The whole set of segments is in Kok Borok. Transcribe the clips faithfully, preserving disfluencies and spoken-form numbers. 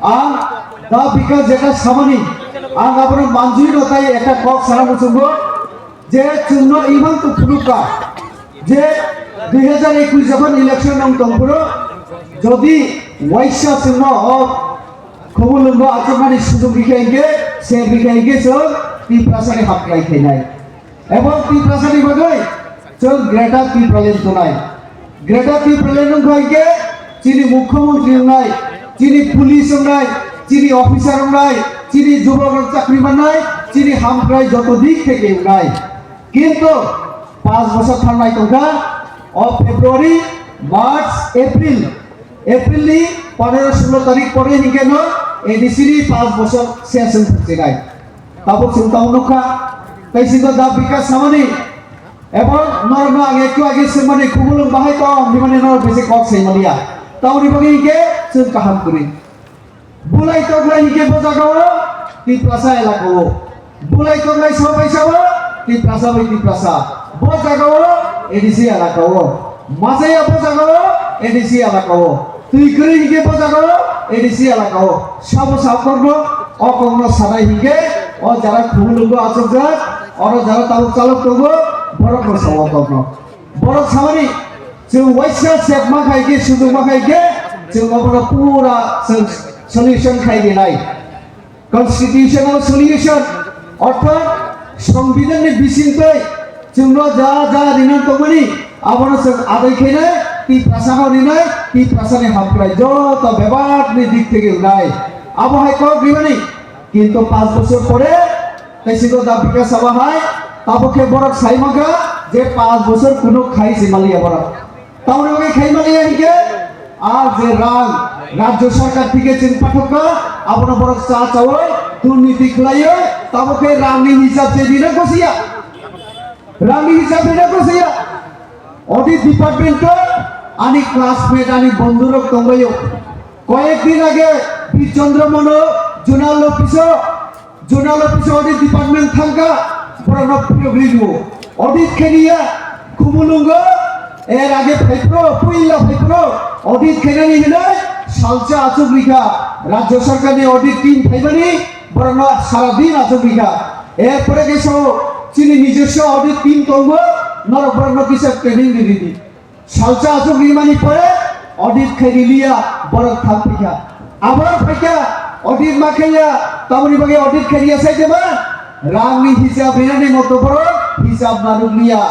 Ang da Bikas jeta samani, ang abono manjui no tai ekta kok sana muchungo je chwngno imang tu phunukha je dui hazar ekush jokhon election nang tongphuru jodi waisa chwngno o Khumulwngo achukmani sujuk rikha hinkhe, se rikha hinkhe chwng Tiprasani hamkrai khainai. Ebong Tiprasani bagwi chwng Greater Tipraland tonai. Greater Tipraland wngkha hinkhe chini Mukhyamantri wngnai, chini police wngnai, chini officer wngnai, chini jubokrok chakri mannai, chini hamkrai joto dik theke wngnai. Kintu panch bosor thangnai tongkha, o February, March, April, April ni pondro solo tarik pore hinkhe no A D C ni panch bosor ses wng thoksinai. Tabuk chwng tamo nukha, tei sini da Bikas samani, ebong norokno ang ektu age swngmani Khumulwng bahai tong hinmani norok bisi kok saimaliya. Tamoni bagwi hinkhe chwng kaham kwrwi. Bulai toklai hinkhe bo jagao Tiprasa elakao. Bulai toklai sabo bai sabo Tiprasa bai Tiprasa. Bo jagao A D C elakao. Masaya bo jagao A D C elakao. Twi kwrwi hinkhe bo jagao A D C elakao. Sabo sakorno o kokno sanai hinkhe o jara Khumulwngo achukjak, oro jara tabuk chalok tongo, borokno sao kokno. Borok samani chwng waisa sep ma khai khe, sujuk ma khai khe, chwng obono pura chwng solution khai rinai. Constitutional solution, ortho Songbidanni bisingtwi chwngno ja ja rinani tongmani, abono chwng adai khainai, Tiprasano rinai, Tiprasani hamkrai joto bebakni dik theke wngnai. Abo hai kok rimani, kintu panch bosor pore, tei siko da Bikas Sabha hai, tabuk khe borok sai mankha je panch bosor kunu khai se maliya borok. Tamoni bagwi khai maliya hinkhe, a je rang Rajya Sarkar theke chwng pathokha, abono borok cha chawi durniti khlaiwi, tabuk khe rangni hisab se rina gosiya. Rangni hisab rina gosiya. Audit department o ani classmate, ani bondhurok tongbaio. Koyek din age Bir Chandra Mono zonal office o Zonal office audit department thangkha, borokno phiyok ringo. Audit khainiya, Khumulwngo, er age phaipro, puila phaipro, audit khainani hinwi salsa achuk rikha. Rajya Sarkarni audit team phaimani, borokno sara din achuk rikha. Er pore khe sao chini nijoswo audit team tongo, norok borokno kisa training rini. Salsa achuk rimani pore audit khai riliya, borok thang phikha. Abar phaikha, audit ma khaiya, tamoni bagwi audit khai riya sai dema? Rangni hisab rinani moto borok hisab manuk liya.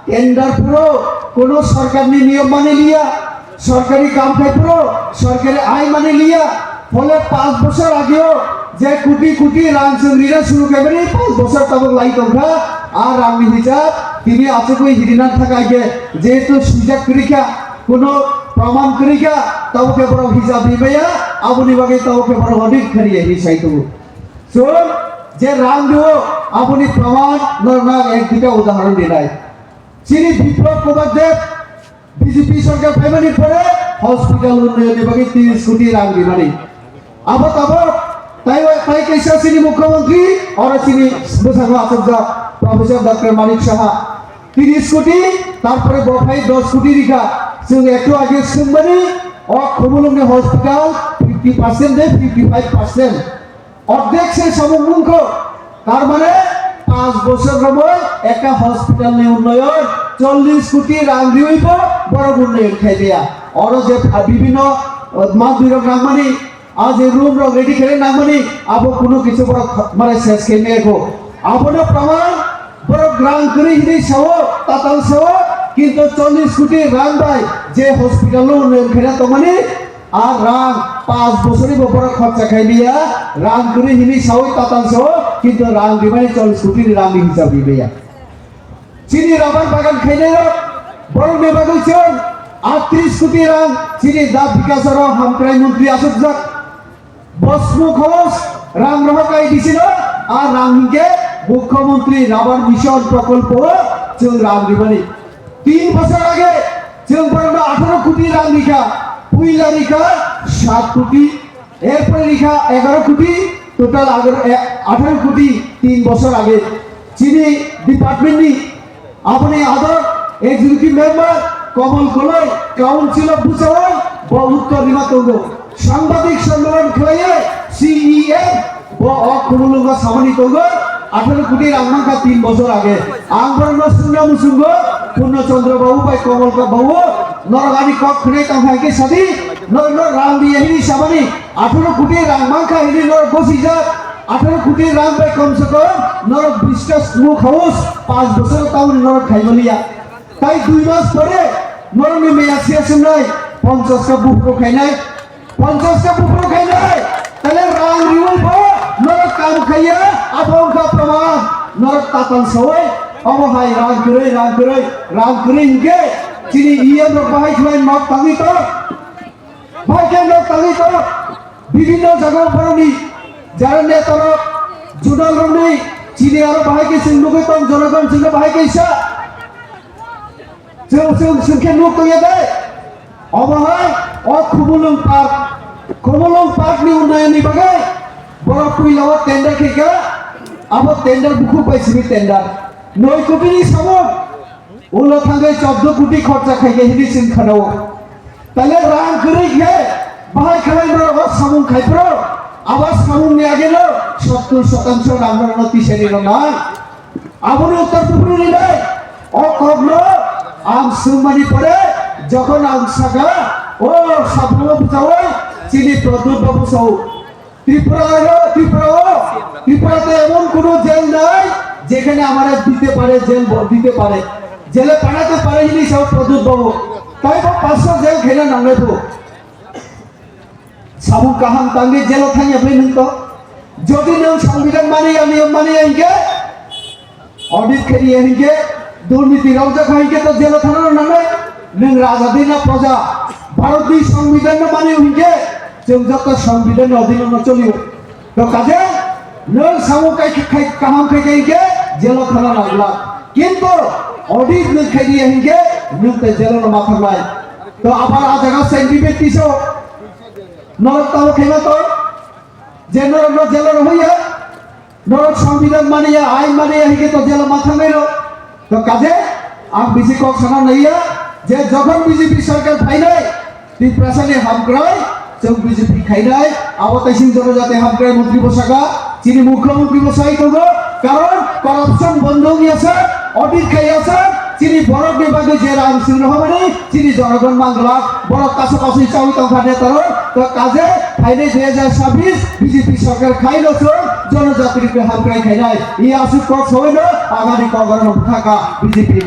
Tender phuro kono sorkarni niyom mani liya, sorkari kam khai phuro sorkari ain mani liya. Phole panch bosor ageo je koti koti rang chwng rina suru khaimani, panch bosor tabuk lai tongkha, a rangni hisab tini achugwi hirina thaka age, jehetu swijak kwrwikha, kuno praman kwrwikha, tabuk khe borok hisab rimaya, aboni bagwi tabuk khe borok audit khariya hinwi sai tongo. Chwng je rang rio, aboni praman norokno ang ek duita udahoron rinai. Chini Biplab Kumar Deb B J P sorkar phaimani pore hospital unnayonni bagwi tris koti rang rimani. Abo tabok tai, tai kaisa chini mukhyamantri, oro chini bwskango achukjak Professor Doctor Manik Saha. Tris koti, tarpore bo phai dos koti rikha. Chwng ektu age swngmani, o Khumulwngni hospital fifty percent de fifty five percent. Ordek se samung wngkho, tar mane panch bosor romoi ekta hospital ni unnoyon chollish koti rang riwi bo borok unnoyon khai dia. Oro je pha-, bibhinno, uh, mandirok nangmani, a je room rok ready khe nangmani, abo kunu kisu borok kha-, mane ses khe mekho. Abono praman borok rang kwrwi hinwi sao, tatal sao, kintu chollish koti rang bai je hospital no unnoyon khaina tongmani, a rang panch bosorni bo borok khorcha khai liya, rang kwrwi hinwi sawi tatal sao, kintu rang rimani chollish koti ni rang ni hisab rimaya. Chini rabar bagan khainai rok, borok ni bagwi chwng aatris koti rang chini da Bikas aro hamkrai montri achukjak. Bosmuk hos rang rohor kai disino, a rang hinkhe Mukhyamantri Rabar Mission Prokolpo o chwng rang rimani. Tin bosor age chwng borokno atharo koti rang rikha, puila rikha sat koti, erpore rikha egaro koti, total agar-, e, atharo koti tin bosor age. Chini department ni Aboni ador executive member Komol Koloi, council of Bhusaon, bo uttor rima tongo. Sangbadik sammelan khlaiwi C E M bo o khumulwngo samani tongo, atharo koti rang mankha tin bochor age. Ang borokno swngna muchungo, Purno Chandra babu bai Komol babu, norok ani kok khwnai tong hai khe sadi, norokno rang riya hini samani, atharo koti rang mankha hini norok gosijak, atharo koti rang bai komse kom norok business muk house panch bochor tamoni norok khaimaliya. Tai dui mas pore norokni meya siya swngnai, ponchas ka buphuru khainai, ponchas ka buphuru khainai, tale rang riwi bo norok kam khaiya, abo wngkha proman, norok tatal sawi, omo hai rang kwrwi, rang kwrwi, rang kwrwi hinkhe chini E M rok bahai khwlai nok tangwi tong, bahai khe nok tangwi tong, bibhinno jaga borokni jara neta rok, judal rokni chini aro bahai khe chwng nugwi tong, jonogon chwngno bahai khe sa. Chwng, chwng, chwng khe nuk tongya de. Omo hai, o Khumulwng Park, Khumulwng Park ni unnayonni bagwi borok puila o tender khe kha, abo tender bukhuk bai simi tender. Noi koti ni samung, ulo thangwi chordo koti khorcha khai khe hini chwng khanao. Tale rang kwrwi khe, bahai khlai borok o samung khai phro, abo samung ni age no sottur sotangsho rang borok no tisani rw nang. Aboni uttor buphuru rinai, o kokno ang swngmani pore, jokhon ang saka, o saphangno bwchawi chini Pradyut babu sao, Tripura, Tripura o, Tripura te emon kono jail nai, jekhane amare dite pare, jail bo-, dite pare, jele panate pare hini sao Pradyut babu, tai bo panchsho jail khaina nangnai bo. Samung kaham tangwi jelo thangya phai nwng to. Jodi nwng songbidan mani ya, niyom mani ya hinkhe, audit khe ya hinkhe, durniti rok jak hinkhe to jelo thana no nangnai. Nwng raja de na proja? Bharat ni songbidan no mani hinkhe, chwng joto songbidan no adhino no cholio. To kaje nwng samung kai, kai, kaham khai kai hinkhe jelo thana nangla. Kintu audit nwng khai ya hinkhe nwng te jelo no ma thangnai. To abar a jaga scientific tiso. Norok tamo khaima to, je norok no jelo rohoi ya, norok songbidan mani ya, ain mani ya, hike to jelo ma thangnai rok. To kaje, ang bisi kok sana nai ya, je jokhon B J P sarkar phainai, Tiprasa ni hamkrai, chwng B J P khainai, abo taising jonojati hamkrai montri bo saka, chini mukhyamantri bo sai tongo, karon corruption bondo wngya sa, audit khaiya sa, chini borok ni bagwi je rang sing rohormani, chini jonogon manglak, borok kaso kaso chawi tongkha neta rok, to kaje phainai dui hajar sabis B J P sarkar khai no chwng jonojati rok hamkrai khainai, i aswk kok sawino agani kok rok no bwthaka B J P.